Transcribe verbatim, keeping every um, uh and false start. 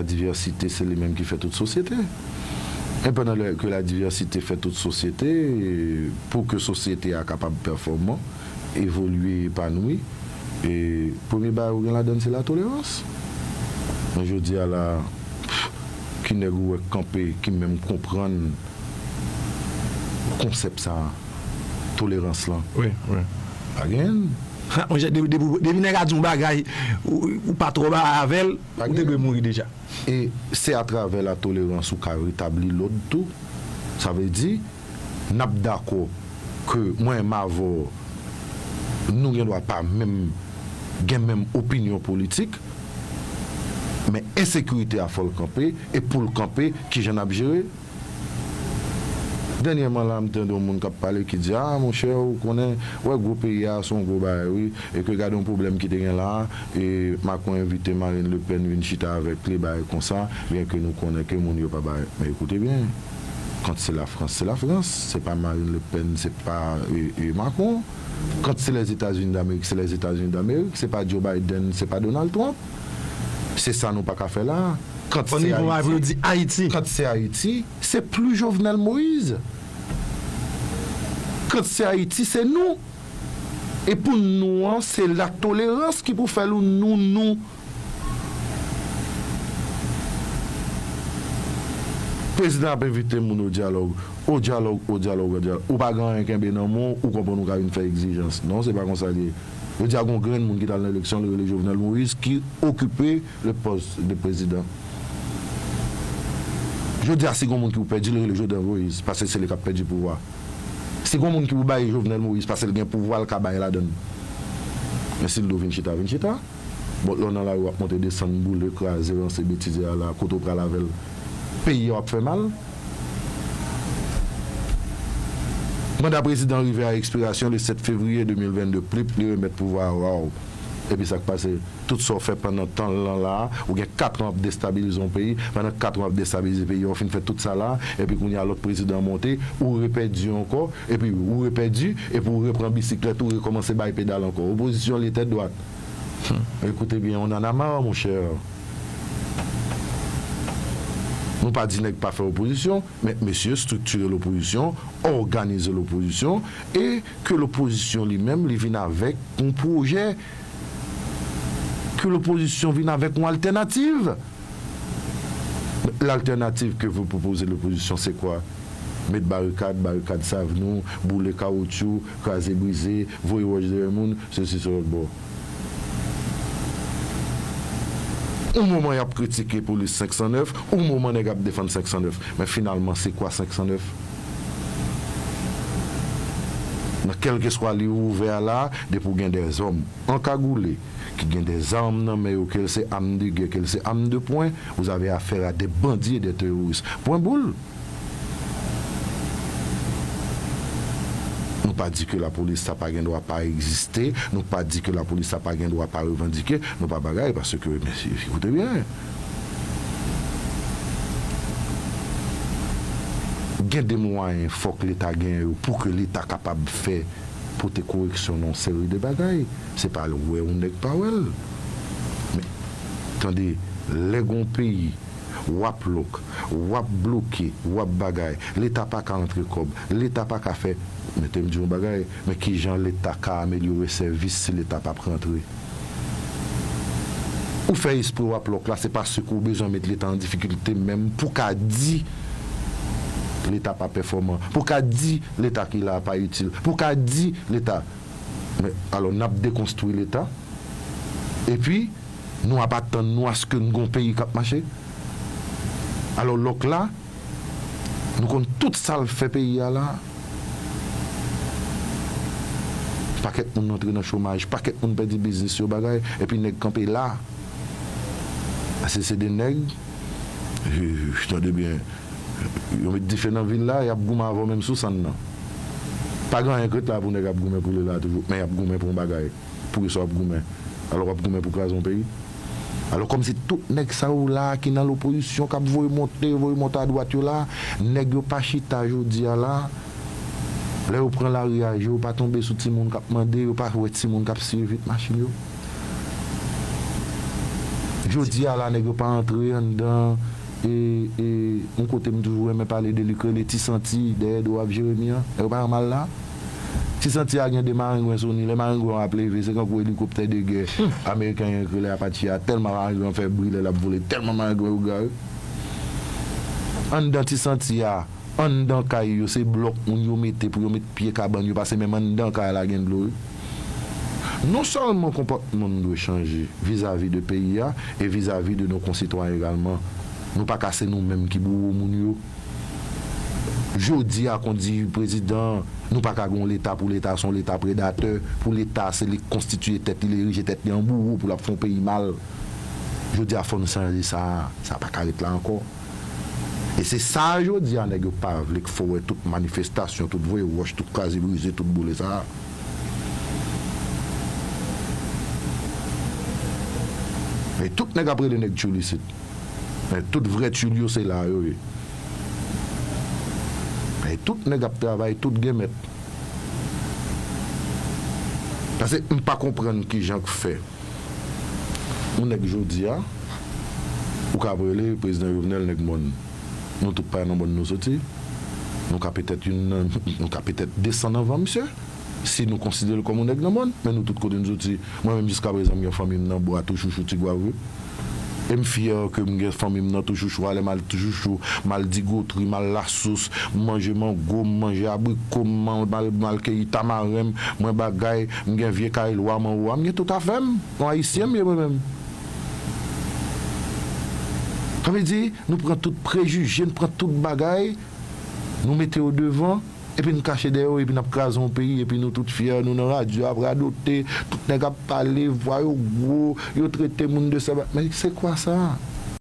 Divèsite, se li menm ki fè tout sosyete. E pandan lè ke la divèsite fè tout sosyete, pou ke sosyete a kapab pèfòman, evolye, epanoui, e premye bagay ou gen ladann se latolerans. Men jodi a la, pff, ki nèg ou wè k kanpe, ki menm konprann konsèp sa, tolerans lan? Wi, wi. Pa gen. Ha, monchè, depi, depi, depi nèg a di yon bagay, ou, ou pa twò ba avè l, ou te dwe mouri deja. E se atravè latolerans ou ka retabli lòd tou. Sa vle di, n ap dakò ke mwen menm avè w, nou gen dwa pa menm gen menm opinyon politik, men ensekirite a fò l kanpe, e pou l kanpe, kijan n ap jere? Dènyèman la, m tande yon moun k ap pale ki di, a, monchè, ou konnen, wè, gwo peyi a, se yon gwo bagay, wi, e ke gade yon pwoblèm ki te gen la, e Macron envite Marine Le Pen vin chita avèk li, bagay konsa, byen ke nou konnen ke moun yo pa bay. Men ekoute byen, quand c'est la France, c'est la France, se pa Marine Le Pen, se pa, e, e, Macron. Quand c'est les États-Unis d'Amérique, c'est les États-Unis d'Amérique, se pa Joe Biden, se pa Donald Trump. Se sa nou pa ka fè la. Quand c'est Haïti, quand c'est Haïti, c'est plus Jovenel Moïse. Quand c'est Haïti, c'est nous. E pou nou an, se latolerans ki pou fè nou, nou, nou. Prezidan ap envite moun o dyalòg, o dyalòg, o dyalòg, o dyalòg. Ou pa gen anyen kenbe nan men w, ou konprann ou ka vin fè egzijans. Non, se pa konsa l ye. Jodi a, gen yon grenn moun ki t al nan eleksyon, li rele Jovenel Moïse, ki okipe le poste de président. Jodi a, si gen yon moun ki pou pèdi, li rele Jovenel Moïse, paske se li k ap pèdi pouvwa. Si gen yon moun ki pou bay Jovenel Moïse, paske l gen pouvwa, l ka bay ladann. Men si l di w vin chita, vin chita. Bon, lè w nan lari, w ap monte, desann, boule, kraze, ranse, betize a la, kote w pral avè l, peyi a w ap fè mal. Manda prezidan rive a ekspirasyon le sèt fevriye de mil vennde, plip, li remèt pouvwa a, waw. Epi sa k pase, tout sa w fè pandan tan lan la, ou gen kat an ap destabilize yon peyi, pandan kat an w ap destabilize peyi a, ou fin fè tout sa la, epi kounye a lòt prezidan monte, ou repèdi ankò, epi ou repèdi, epi ou repran bisiklèt ou, rekòmanse bay pedal ankò. Opozisyon li tèt dwat. Hmm. Ekoute byen, on en a marre, monchè. Nou pa di nèg pa fè opozisyon, men mesye, estriktire lopozisyon, òganize lopozisyon, e ke lopozisyon li menm, li vin avèk yon pwojè, ke lopozisyon vin avèk yon altènativ. L'alternative que vous proposez l'opposition, c'est quoi? Met barikad, barikad sav nou, boule kawotchou, kraze brize, voye wòch dèyè moun, sesi, sela, lòtbò. Yon moman y ap kritike polis senk san nèf, yon moman nèg ap defann senk san nèf. Men finalman, se kwa senk san nèf? Nan kèlkeswa liv ouvè a la, depi w gen dèzòm ankagoule, ki gen dèzam nan men yo, ke l se am de gè, ke l se am de pwen, vous avez affaire à des bandits et des terroristes. Pwen boul. Nou pa di ke lapolis sa pa gen dwa pa egziste, nou pa di ke lapolis sa pa gen dwa pa revandike, nou pa bagay, paske, men, ekoute byen. Gen de mwayen fòk Leta gen yo pou ke Leta kapab fè, pote koreksyon nan yon seri de bagay. Se pa wè yon nèg pa wè l. Men, tande, lè gon peyi, w ap lòk, w ap bloke, w ap bagay, Leta pa ka antre kòb, Leta pa ka fè, men te m di yon bagay, men kijan Leta ka amelyore sèvis si Leta p ap rantre? Ou fè espre w ap lòk la, se paske w bezwen met Leta an difikilte menm pou ka di Leta pa pèfòman, pou ka di Leta ki la a pa itil, pou ka di Leta. Men, alò, n ap dekonstwi Leta, epi nou ap atann nou aske n gon peyi k ap mache. Alò, lòk la, nou konn tout sa l fè peyi a la. Pakèt moun antre nan chomaj, pakèt moun pèdi biznis yo, bagay, epi nèg kanpe la. Paske se de nèg, tande byen, yo met dife nan vil la, y ap goumen avè w menm sou sann nan. Pa gen anyen k ret la pou nèg ap goumen pou li la toujou, men y ap goumen pou yon bagay. Poukisa w ap goumen? Alò w ap goumen pou kraze yon peyi? Alò, kòmsi tout nèg sa yo la ki nan lopozisyon, k ap voye monte, voye monte adwat yo la, nèg yo pa chita jodi a la, lè yo pran lari a, je yo pa tonbe sou timoun k ap mande, yo pa wè timoun k ap siye vit machin yo. Jodi a la, nèg yo pa antre anndan e, e yon kote m toujou renmen pale de li, k rele Ti Santi, dèyè do ap Jeremi an. Nèg yo pa nan mal la. Ti Santi a gen de marengwen sou li. Lè marengwen an ap leve, se kankou elikoptè de gè ameriken an k rele Apache a. Tèlman marengwen an fè bri lè l ap vole, tèlman marengwen yo gare. Anndan Ti Santi a, anndan kay yo, se blòk moun yo mete pou yo met pye kabann yo, paske menm anndan kay la gen dlo wi. Non sèlman konpòtman nou dwe chanje vizavi de peyi a e vizavi de nos concitoyens egalman. Nou pa ka se nou menm ki bouwo moun yo. Jodi a, kon di prezidan, nou pa ka gen yon leta pou leta, se yon leta predatè. Pou leta, se li k konstitiye tèt li, li erije tèt li an bouwo pou l ap fè yon peyi mal. Jodi a, fò n chanje sa. Sa pa ka ret la ankò. E se sa jodi a nèg yo pa vle k fè w wè tout manifestasyon, tout voye wòch, tout kraze brize, tout boule sa a. Men tout nèg ap rele nèg tchoul isit. Men tout vrè tchoul yo se la yo ye. Men tout nèg ap travay, tout gen mèt. Paske m pa konprann kijan k fè yon nèg jodi a, ou ka ap rele prezidan Jovenel nèg mòn. Nou tout pa nan mòn nou soti. Nou ka petèt youn nan, nou ka petèt desann anvan misye. Si nou konsidere l kòm yon nèg nan mòn, men nou tout kote n soti. Mwen menm jiskaprezan m gen fanmi m nan bwa tou chouchou Tigwav wi. E m fyè ke m gen fanmi m nan tou chouchou a, lè m al tou chouchou, m al Digotri, m al Lasous, m manje mango, m manje abriko, m al, m al, m al keyi tamaren m, mwen bagay, m gen vye kay lwa m anwo a, m gen tout afè m. Yon ayisyen m ye mwen menm. Sa vle di, nou pran tout prejije, nou pran tout bagay, nou mete yo devan, epi n kache dèyè yo, epi n ap kraze yon peyi, epi nou tout fyè, nou nan radyo ap radote, tout nèg ap pale, vwa yo gwo, yo trete moun de sèba. Men se kwa sa?